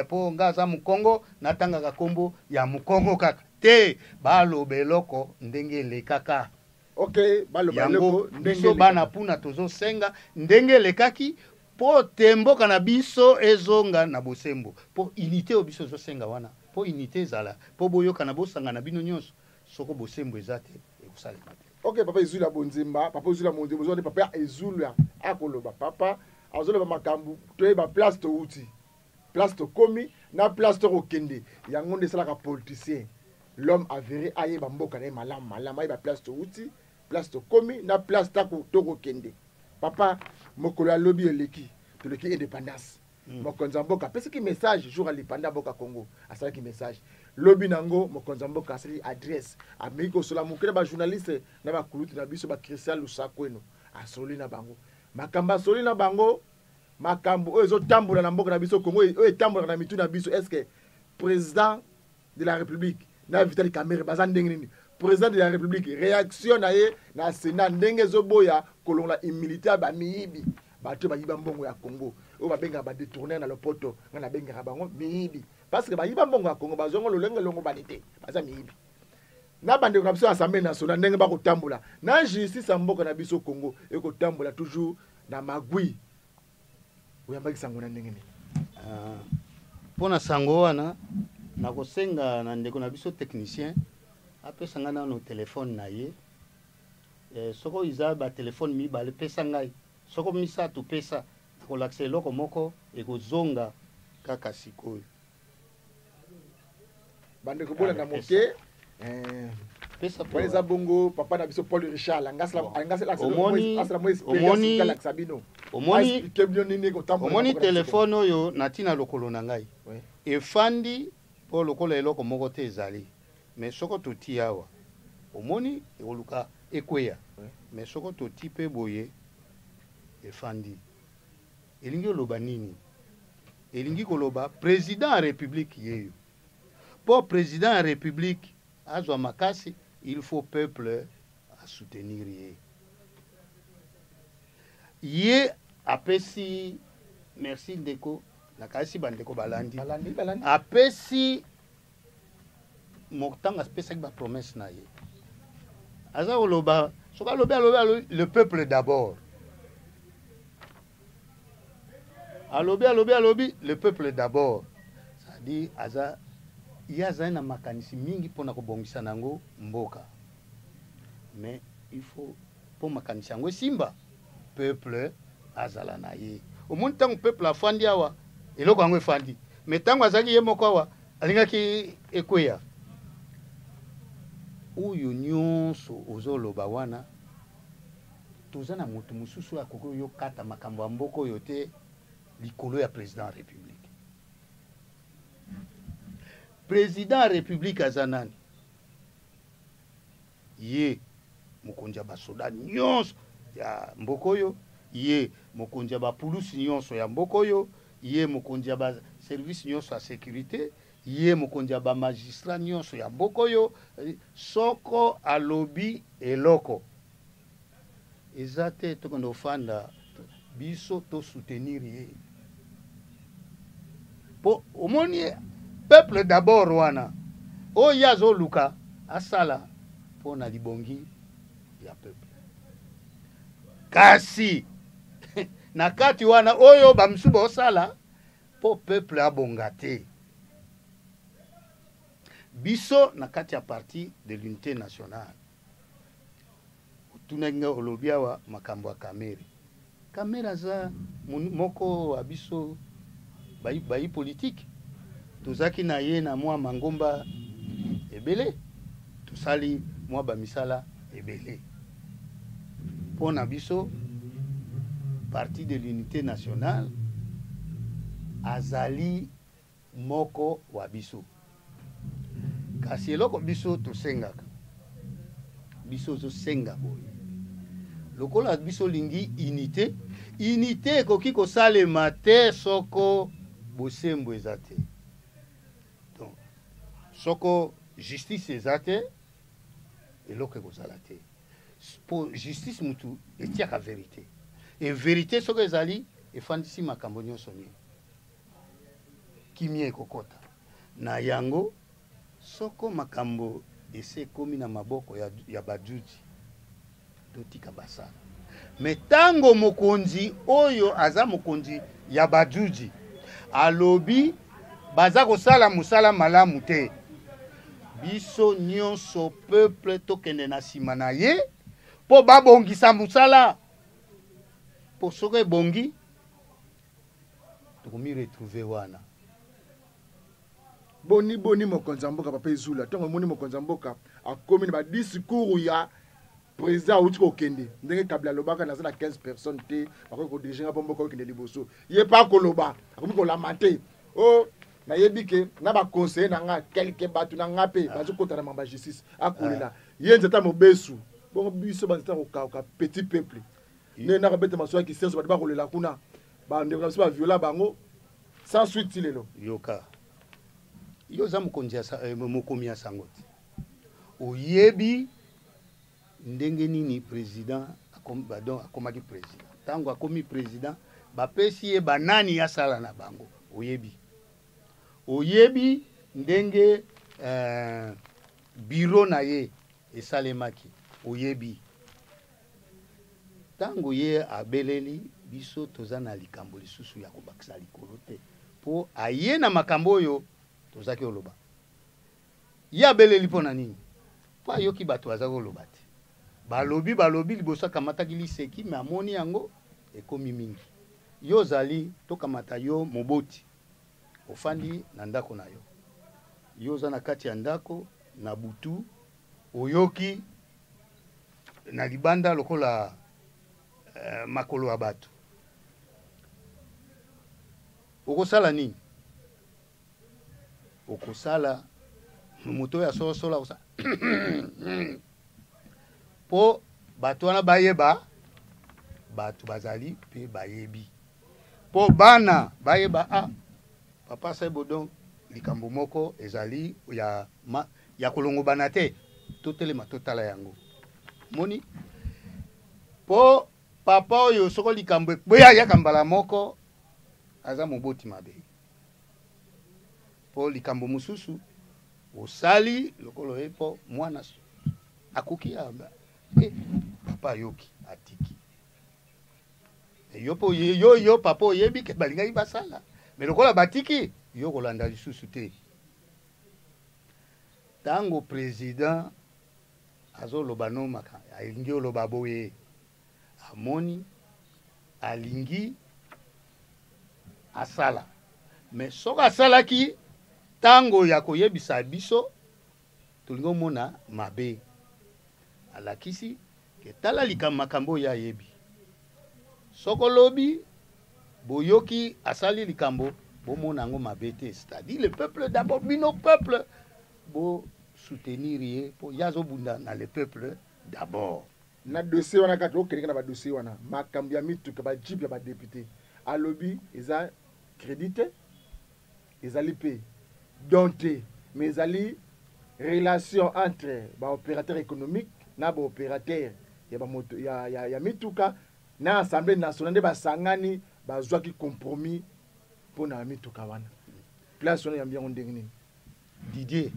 mpo nga aza Mokongo, natangaka nkombo ya Mokongo kaka te. Baloba eloko ndenge elekaka. Ok, baloba yango eloko ndenge biso bana Puna tozosenga ndenge elekaki mpo te mboka na biso ezonga na bosembo, mpo unité oyo biso ezosenga wana, mpo unité ezala, mpo boyokana, bosangana bino nyonso. Soko bosembo eza te, ekosalema te. Ok papa Ezula Bonzemba, papa Ezula Bonzemba, ozwa nde papa Ezula akoloba. Papa azoloba makambo, toyeba place touti, place tokomi, na place tokokende. Yango nde esalaka politicien, l'homme avéré, ayeba mboka na ye malamu malamu, ayeba place touti, place tokomi, na place tokokende. Papa, mokolo ya lobi eleki, toleki indépendance. Mokonzi ya mboka apesaki message jour ya lipanda mboka Congo, asalaki message lobi nango. Mokonzi ya mboka asali adresse, ameki kosola moke na bajournaliste na bakulutu na biso, baChristian Lusakweno. Asoli na bango makambo, asoli na bango makambo oyo ezotambola na mboka na biso Congo, oyo etambolaka na mitu na biso. Est ce que président de la République na Vital Kamerhe baza ndenge nini? Président de la République, réaction na ye na Sénat, ndenge ezoboya kolongola immunité ya bamiyibi, bato bayiba mbongo ya Congo, oyo babengaka badétourneur na lopoto. Ngai nabengaka bango miyibi parce que bayiba mbongo ya Congo, bazongo lolenge elongo bani te, baza miyibi. Na bandeko na biso ya Assemblée nationale, ndenge bakotambola na justice ya mboka na biso Congo ekotambola toujours na magwi, oyambaki sango na ndenge nini? Mpo na sango wana, nakosenga na ndeko na biso technicien apesa ngai nano telefone na ye. Soko eza batelefone mibale, pesa ngai, soko misato, pesa. Nakolakisa eloko moko ekozonga kaka sikoyo. Bandeko, bolanda moke. Wana eza bongo papa na biso Paul Richard asala mo expérience, alakisa bino. Omoni telefone oyo natina lokolo na ngai efandi mpo lokola eloko moko te ezali, mais soko toti awa, omoni ekoluka ekweya, mais soko toti mpe boye, efandi. Elingi oloba nini? Elingi koloba président ya République yeyo. Mpo président ya République azwa makasi, il faut peuple asoutenir ye. Ye apesi merci ndeko, nakasi bandeko balandi. Apesi ntango apesaki bapromesse na ye, aza koloba, soki alobi, alobi, alobi "le peuple d'abord", alobi, alobi, alobi "le peuple d'abord", c'est-à-dire aza, ye azali na makanisi mingi mpona kobongisa nango mboka, mais il faut Mpo makanisi yango esimba, peuple azala na ye. Omoni ntango peuple afandi awa, eloko yango efandi. Mais ntango azalaki ye moko awa, alingaki ekweya. Oyo nyonso ozoloba wana, toza na moto mosusu oyo akoki yokata makambo ya mboka oyo te likolo ya president ya republique. President ya republique aza nani? Ye mokonzi ya basoda nyonso ya mboka oyo, ye mokonzi ya bapulusi nyonso ya mboka oyo, ye mokonzi ya baservice nyonso ya securite, ye mokonzi ya bamagistrat nyonso ya mboka oyo. Soko alobi eloko eza te, tokende kofanda biso to soutenir ye, po omoni peuple d'abord wana oyo ye azoluka asala mpo na libongi ya peuple. Kasi na kati wana oyo bamosusu baosala mpo peuple abonga te, biso na kati ya parti de l'unité nationale, otunaki ngai, olobi awa makambo ya Kamerhe. Kamerhe aza moko wa biso bayi, bayi politique, tozalaki na ye na mwa mangomba ebele, tosali mwa bamisala ebele mpo na biso. Parti de l'unité nationale azali moko wa biso, kasi eloko biso tosengaka, biso ozosenga boye, lokola biso lingi unité, unité ekoki kosalema te soko bosembo eza te. Donc soko justice eza te, eloko ekozala te, po justice mutu etiaka verité, e verité soko ezali efandisi makambo nyonso nie, kimia ekokota na yango. Soko makambo esi ekomi na maboko ya, ya bajuji, totika basala. Me ntango mokonzi oyo aza mokonzi ya bajuji alobi baza kosala mosala malamu te, biso nyonso peuple tokende na nsima na ye mpo babongisa mosala, mpo soki ebongi tokomi retrouver wana. Boni boni mokonzi ya mboka papa Ezula, ntango omoni mokonzi ya mboka akomi na badiscours ya président awuti kokende, ndenge Kabila alobaka naza na 15 personnes te bakoki kodirige nga mpo mboka okende liboso, ye mpe akoloba, akomi kolamante o oh, nayebi ke na baconseiller na nga quelque bato na nga mpe bazokota na mamba justice, akolela ye nzeta mobesu. Bongo biso banzeta kokauka, petit peuple, nde nakobeta masolo ya kisenso, bato bakolela kuna, bandeko na biso baviola bango sans suite ti lelo. Yoka, yo oza mokonzi ya eh, mokomi ya sango te, oyebi ndenge nini président donc akomaki président. Ntango akomi président, bapesi ye banani asala na bango. Oyebi, oyebi ndenge eh, bureau na ye esalemaki. Oyebi ntango ye abeleli biso, toza na likambo lisusu ya kobakisa likolo te, mpo aye na makambo oyo tozaki koloba. Ye abeleli mpo na nini? Mpo ayoki bato baza koloba te. Balobi, balobi liboso akamataki liseki, me amoni yango ekomi mingi. Yo ozali, tokamata yo moboti, ofandi na ndako na yo, yo oza na kati ya ndako na butu, oyoki na libanda lokola eh, makolo ya bato, okosala nini? Okosala moto oyo asolosola, okosala mpo bato wana bayeba bato bazali mpe bayebi, mpo bana bayeba ah, papa Sebo, donc likambo moko ezali ya, ma, ya kolongobana te, totelema totala yango. Moni mpo papa oyo soko likambo ekweya ayaka mbala moko, aza moboti mabe, mpo likambo mosusu osali lokolo ye mpo mwana akoki ya eh, papa ayoki atiki yo mpo yo yo papa oyebi ke balingaki basala, me lokola batiki yo kolanda lisusu te. Ntango président azoloba no maka alingi oloba boye. Amoni alingi asala, mais soki asalaki ntango ya koyebisa biso, tolingi omona mabe. Alakisi ke tala likambo, makambo oyo ayebi. Soki olobi boyoki asali likambo, bomona yango mabe te. C'est-à-dire le peuple d'abord, bino peuple bo soutenir ye mpo ye azobunda na le peuple d'abord. Na dossier wana kaka, okendeka na badossier wana, makambo ya mituka, bajeep ya badéputé, alobi eza crédit te, ezali mpe don te, mais ezali relation entre baopérateur économique na baopérateur ya bamoto ya mituka na Assemblée nationale, nde basangani bazwaki compromis mpo na mituka wana. Place wana yambi yango ndenge nini? Didier,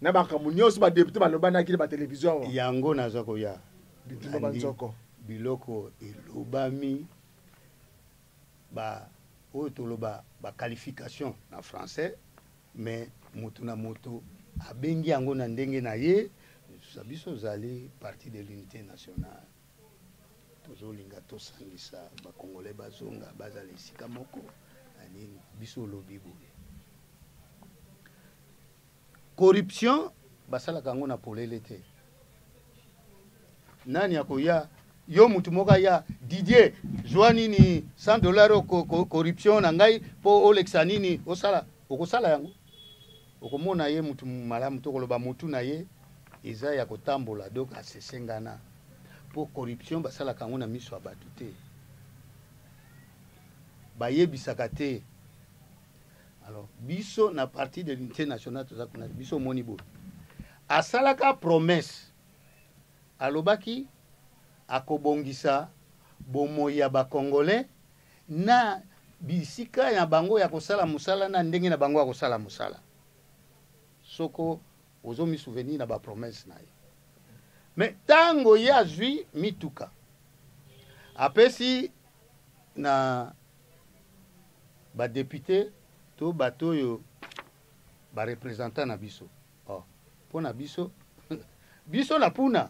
na makambo nyonso badéputé balobanaki na batelevizio. Yango naza koya. Bitumba banzoko. Biloko elobami, ba oyo toloba baqualification na français, mais moto na moto abengi yango na ndenge na ye. Biso ozali Parti de l'Unité nationale, tozolinga tosangisa Bakongolais, bazonga bazala esika moko na nini. Biso olobi boye, corruption basalaka yango na polele te. Nani akoya? Yo mutu moko aya, Didier, zwa nini, 100 $ oyo, corruption na ngai mpo olekisa nini, osala, okosala yango, okomona ye mutu malamu to koloba mutu na ye eza ya kotambola. Donc asesengana mpo corruption basalaka yango na miso ya bato te, bayebisaka te. Alors biso na Parti de l'Unité nationale toza kuna. Biso omoni boye, asalaka promesse, alobaki akobongisa bomoi ya Bakongolais na bisika ya bango ya kosala mosala, na ndenge na bango ya kosala mosala. Soko ozomisouvenir na bapromesse na ye, mais ntango ye azwi mituka, apesi na badéputé to bato oyo bareprésentant na biso, oh, mpo na biso, biso na puna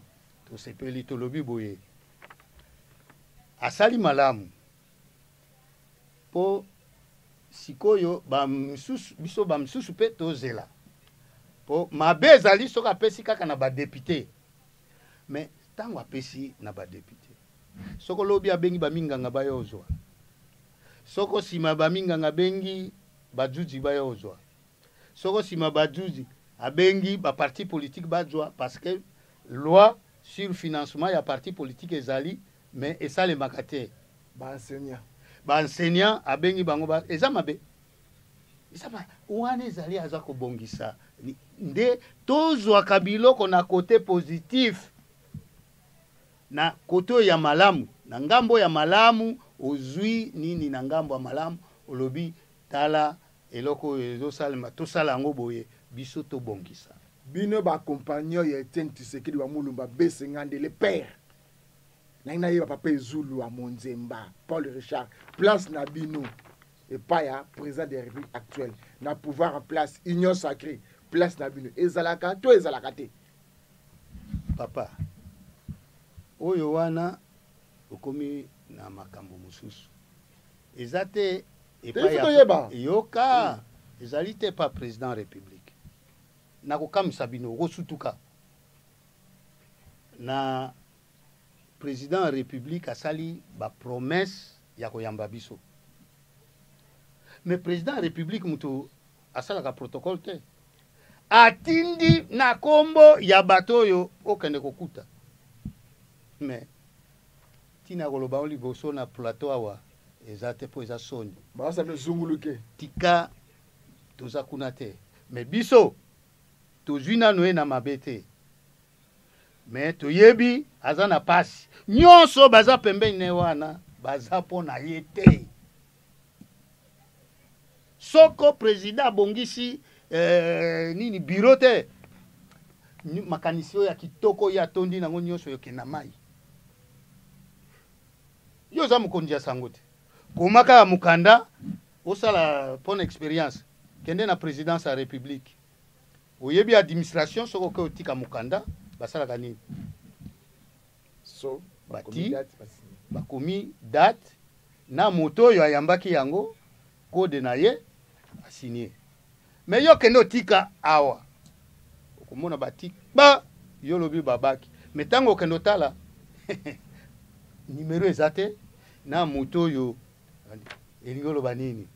tosepeli, tolobi boye, asali malamu, mpo sikoyo bamisusu, biso bamisusu mpe tozela, mpo mabe ezali soki apesi kaka na badéputé. Mais ntango apesi na badéputé, soki olobi abengi baminganga baya ozwa, soko nsima baminganga abengi bajuji baya ozwa, soko nsima bajuji abengi baparti politique bazwa, parce que loi sur financement ya parti politique ezali, mais esalemaka te. Baenseignant. Baenseignant abengi bango ba, eza mabe, eza wana ezali aza kobongisa nde tozwaka biloko na côté positif, na côté oyo ya malamu, na ngambo ya malamu. Ozwi nini na ngambo ya malamu? Olobi tala eloko oyo ezosalema, tosala yango boye, biso tobongisa. Bino bacompagnon ya Etienne Tshisekedi wa Mulumba Besengande le père, nangi nayeba, papa Ezulu ya Monzemba Paul Richard, place na bino epai ya président de la République actuelle na pouvoir en place, Union sacrée, place na bino ezalaka to ezalaka te? Papa, oyo wana okomi na makambo mosusu, eza te. Epai toyeba. Yoka, ezali te pa président République. Nakokamwisa bino, okosutuka na président ya République asali bapromesse ya koyamba biso, mais président ya République moto asalaka protocole te, atindi na nkombo ya bato oyo okende kokuta. Mais ntina koloba o liboso na plateau awa eza te, mpo eza soni. Basala zunguluke. Tika, toza kuna te. Mais biso tozwi nano ye na mabe te, mais toyebi aza na pasi. Nyonso baza pembeni ne wana baza mpo na ye te. Soko président abongisi nini, bureau te, makanisi oyo ya kitoko oyo atondi nango nyonso ekenda mai. Yo oza mokonzi ya sango te, koma kaka mokanda, osala mpona expérience, kende na présidence ya République. Oyebi administration, soki oke otika mokanda, basalaka nini? So bati. Bakomi date na moto oyo ayambaki yango, code na ye, asigne. Mais yo kende otika awa, okomona batik ba yo lobi babaki, mais ntango okende otala numero eza te na moto oyo. Elingi oloba nini?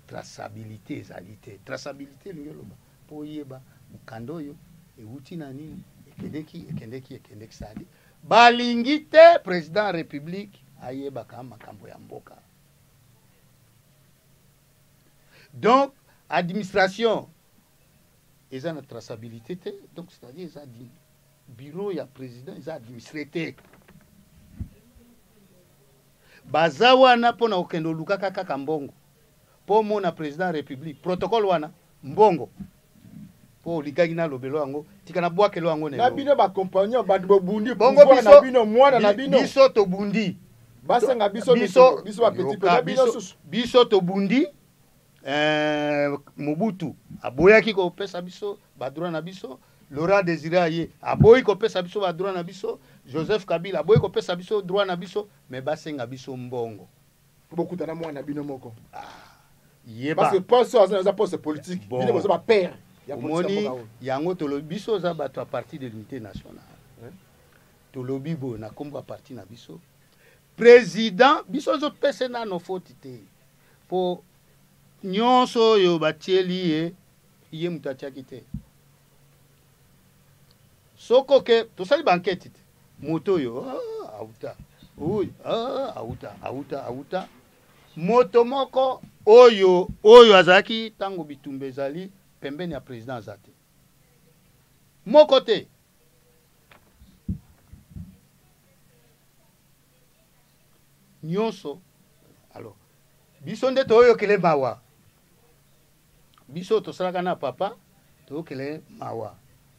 Traçabilité ezali te. Traçabilité elingi oloba mpo oyeba mokanda oyo ewuti na nini, ekendeki ekendeki ekendeki. Sadi balingi te président ya république ayebaka makambo ya mboka. Donc administration eza na traçabilité te, donc c'est-à-dire eza bureau ya président eza administré te. Baza wana mpona kokende olukaka kaka mbongo mpo omona président ya république, protocole wana mbongo mpo olikaki nalobelo yango, tika nabwakelo yango. Na bino bacompagnon, bato bobundi bongo na bino, mwana na bino. Biso tobundi. Basenga biso biso biso bapetit pe bino susu. Biso tobundi. Mobutu aboyaki kopesa biso badroit na biso, Laurent Désiré aye aboyi kopesa biso badroit na biso, Joseph Kabila aboyi kopesa biso droit na biso, mais basenga biso mbongo. Po bokutana mwana na bino moko. Ah, yeba. Parce que poste oyo aza poste politique. Bon. Bino boza ba père ya politique ya Omoni mboka oyo. Yango tolobi biso oza bato ya parti de l'unité nationale. Tolobi boye na kombo ya parti na biso. Président biso ozopesa nano faute te. Po nyonso oyo batieli ye, ye moto atiaki te. Soko ke tosali ba enquête te. Moto oyo, ah, auta. Oyo, ah, auta, auta, auta. Moto moko oyo, oyo azalaki tango bitumba ezali pembeni ya président aza te. Moko te. Nyonso. Alors, biso nde toyokele mawa. Biso tosalaka na papa, toyokele mawa.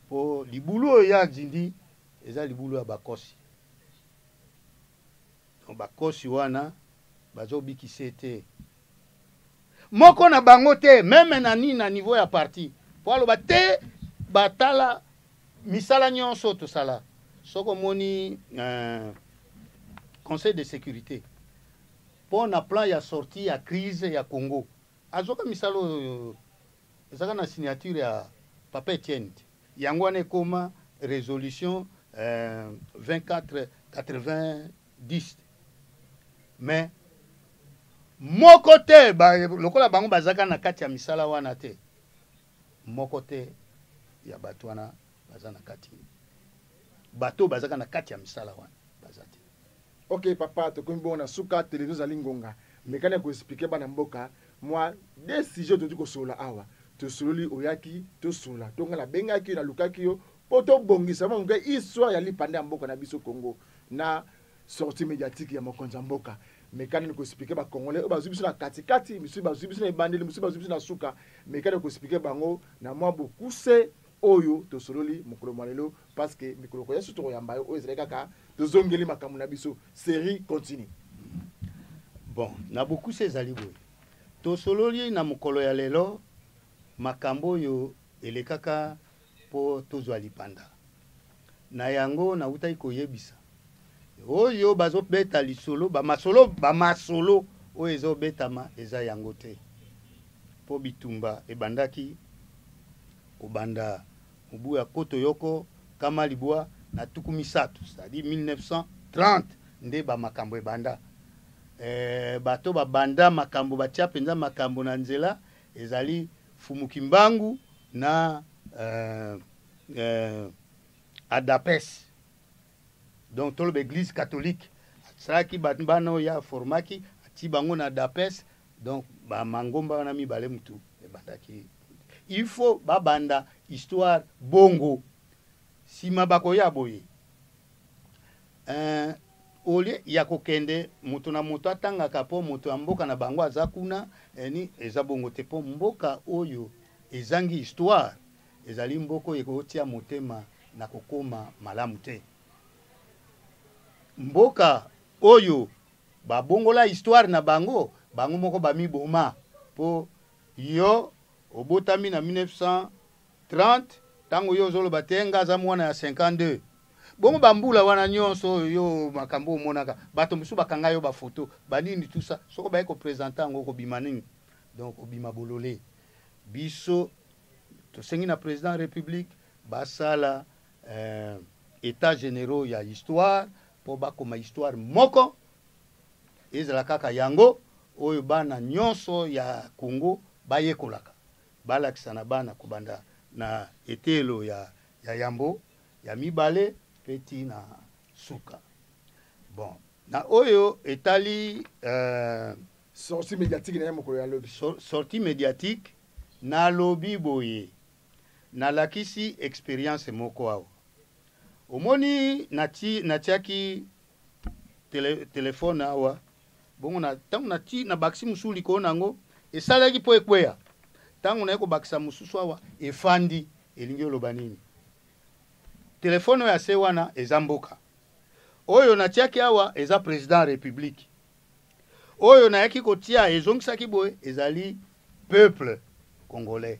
Po libulu oyo ya nzindi eza libulu ya bakosi. Donc bakosi wana bazobikisa te. Moko na bango te, meme na nini na niveau ya parti. Po aloba te batala misala nyonso tosala. Soko omoni conseil de sécurité po na plan ya sortie ya crise ya Congo, azoka misala oyo ezaka na signature ya Papa Etienne te. Yango wana ekoma résolution 24 90. Mais moko te, ba, lokola bango bazaka na kati ya misala wana te, moko te ya bato wana baza na kati. Bato bazaka na kati ya misala wana baza te. Ok papa, tokomi bongo na suka, télévision ezali ngonga. Mekani ya koexpliquer bana mboka mwa deux sujets tozi kosolola awa. Tosololi oyaki, tosolola. To nga nabengaki yo, nalukaki yo po tobongisa mwa moke histoire ya lipanda ya mboka na biso Congo na sortie médiatique ya mokonzi ya mboka. Mekani ni koexpliquer ba Congolais oyo bazwi biso na katikati, misusu bazwi biso na ebandeli, misusu bazwi biso na suka. Mekani koexpliquer bango na mwa bokuse oyo tosololi mokolo mwa lelo, parce que mikolo koya susu tokoyamba yo, oyo ezali kaka tozongeli makambo na biso, série continue. Bon, na bokuse ezali boye. Tosololi na mokolo ya lelo makambo oyo elekaka po tozwa lipanda. Na yango nautaki koyebisa oyo bazobeta lisolo, ba masolo, ba masolo oyo ezobetama eza yango te. Po bitumba ebandaki kobanda mobu ya koto yoko kama libwa na tuku misato, c'est-à-dire 1930 nde ba makambo ebanda. Bato babanda makambo, batia mpenza makambo na nzela, ezali Fumu Kimbangu na Adapes. Donc toloba église catholique asalaki bato bana oyo aformaki, ati bango na Adapes. Donc ba mangomba wana mibale mutu ebandaki. Il faut babanda histoire bongo. Sima bakoya boye. Olie ya kokende moto na moto atangaka po moto ya mboka na bango aza kuna, ni eza bongo te, po mboka oyo ezangi histoire ezali mboka oyo ekotia motema na kokoma malamu te. Mboka oyo babongola histoire na bango, bango moko bamiboma, po yo obotami na 1930, tango yo ozoloba te nga aza mwana ya 52. Bongo bambula wana nyonso oyo yo makambo omonaka, bato mosusu bakanga yo bafoto banini tout ça, soko baye kopresente yango okobima nini? Donc obima bolole. Biso tosengi na président ya république basala état généraux ya histoire mpo bakoma histoire moko ezala kaka yango oyo bana nyonso ya Congo bayekolaka, balakisa na bana kobanda na eteyelo ya yambo, ya mibale mpe ti na suka. Bon, na oyo etali sortie médiatique na ye mokolo ya lobi. Sortie médiatique, nalobi boye, nalakisi expérience moko awa. Omoni natiaki telefone awa, bongo na ntango nati nabakisi mosusu likolo na yango, esalaki mpo ekweya. Ntango naye kobakisa mosusu awa, efandi. Elingi oloba nini? Telefone oyo ase wana eza mboka. Oyo natiaki awa eza président ya république. Oyo nayaki kotia ezongisaki boye ezali peuple congolais.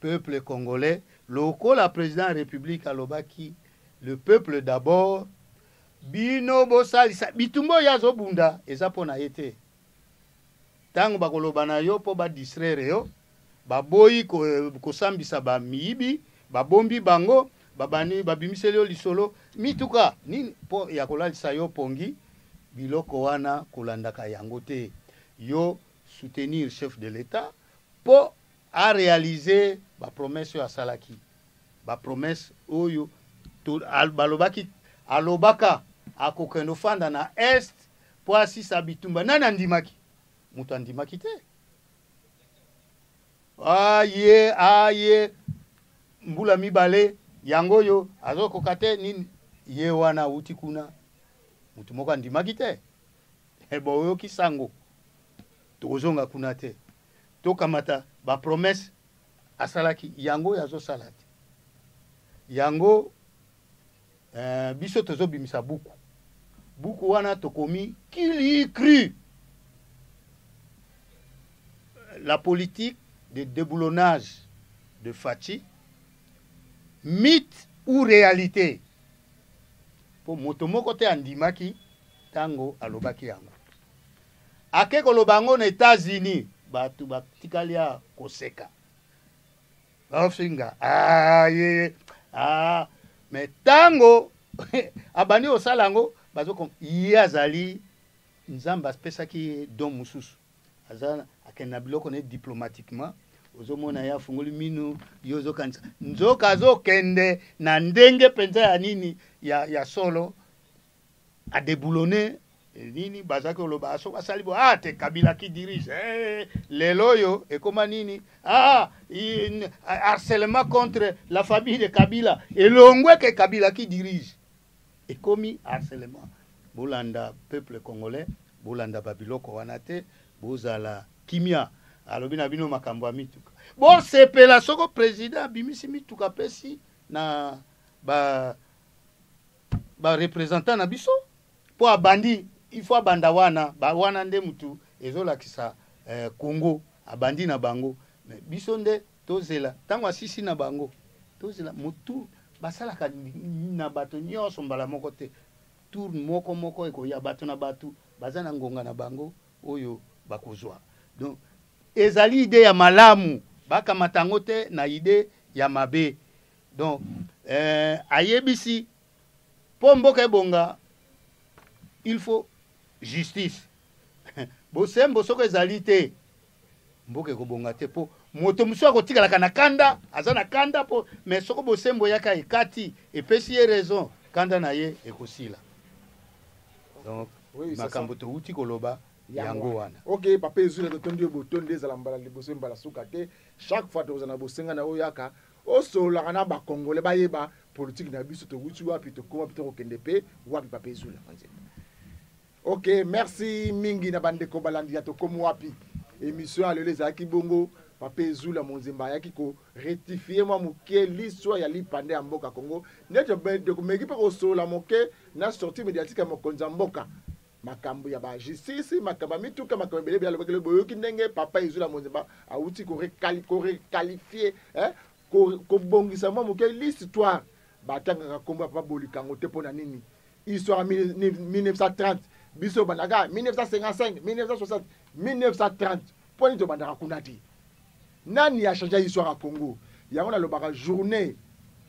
Peuple congolais, lokola président ya république alobaki le peuple d'abord, bino bosalisa bitumba oyo azobunda eza mpo na ye te. Ntango bakoloba na yo mpo badistraire yo, baboyi kosambisa bamiyibi, babombi bango, babani babimiseli yo lisolo mituka nini mpo ya kolalisa yo pongi. Biloko wana kolandaka yango te. Yo soutenir chef de l'État mpo aréaliser bapromesse oyo asalaki, bapromesse oyo balobaki, alobaka akokende ofanda na est mpo asisa bitumba. Nani andimaki? Moto andimaki te. Aye aye mbula mibale yango oyo azokoka te nini, ye wana awuti kuna, moto moko andimaki te. Bo oyoki sango, tokozonga kuna te. Tokamata bapromesse asalaki, yango oyo azosala te. Yango biso tozobimisa buku. Buku wana tokomi qui l'y cru, la politique de déboulonnage de Fatshi, mythe ou réalité? Po moto moko te andimaki ntango alobaki yango. Ake koloba yango na États-Unis, bato batikali ya koseka, bafinga aye ah, mais ntango abandi kosala yango, bazo ye azali Nzambe apesaki ye don mosusu, aza akende na biloko na ye diplomatiquement. Ozomona ye afungoli minu, yo ozokanisa nzoka azokende na ndenge mpenza ya nini ya solo adéboulonner nini. Bazalaki koloba soki asali bo ah te, Kabila qui dirige. Lelo oyo ekoma nini? Ah, harcèlement contre la famille de Kabila. Elongwe ke Kabila qui dirige, ekomi harcèlement. Bolanda peuple congolais, bolanda babiloko wana te, bozala kimia. Alobi na bino makambo ya mituka, bosepela soko président abimisi mituka apesi na ba bareprésentant na biso, mpo abandi, il faut abanda wana ba wana nde mutu ezolakisa Congo abandi na bango. Mais biso nde tozela ntango asisi na bango, tozela motu basalaka na bato nyonso mbala moko te. Tour moko moko ekoya, bato na bato baza na ngonga na bango oyo bakozwa. Donc ezali idée ya malamu, bakamata yango te na idée ya mabe. Donc ayebisi mpo mboka ebonga, il faut justice, bosembo. Soki ezali te, mboka ekobonga te, mpo moto mosusu akotikalaka na kanda, aza na kanda mpo. Mais soko bosembo eyaka, ekati, epesi ye raison, kanda na ye ekosila. Donc Oui, c'est makambo touti koloba yango wana. Ok, papa Ezula, totondi yo botondi. Ezala mbala liboso, mbala suka te. Chaque fois tokozala na bosenga na oyo yaka osololaka na bacongolais, bayeba politike na biso, towuti wapi, tokóma mpe tokokende mpe wapi. Papa Ezula, ok, merci mingi na bandeko balandi ya Tokomi Wapi. Émission ya lelo ezalaki bongo papa Ezula Monzemba ayaki korectifier mwa moke l'histoire ya lipanda ya mboka Congo, neti tokomeki mpe kosolola moke na sortie médiatique ya mokonzi ya mboka, makambo ya bajustice, makambo ya mituka, makambo ebele ebele alobaki. Boyoki ndenge papa Ezula Monzemba awuti korequalifier, kobongisa mwa moke l'histoire. Batangaka nkombo ya papa Bolikango te mpo na nini? Histoire ya 1930, biso obandaka 1955, 1960, 1930, mpo nini tobandaka kuna te? Nani achange histoire ya Congo? Yango nalobaka, journée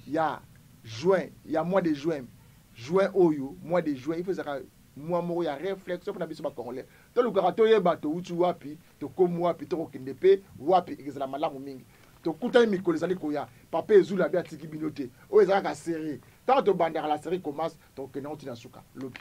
ya juin, ya mois de juin, juin oyo, mois de juin, il faut ezalaka mois moko ya réflexion mpona biso Bacongolais. Tolukaka toyeba towuti wapi, tokomi wapi, tokokende mpe wapi. Ekozala malamu mingi. Tokutani mikolo ezali koya. Papa Ezula, abe atiki bino te. Oyo ezalaka série. Ntango tobandaka, la série commence, tokokende ngo ntina suka lobi.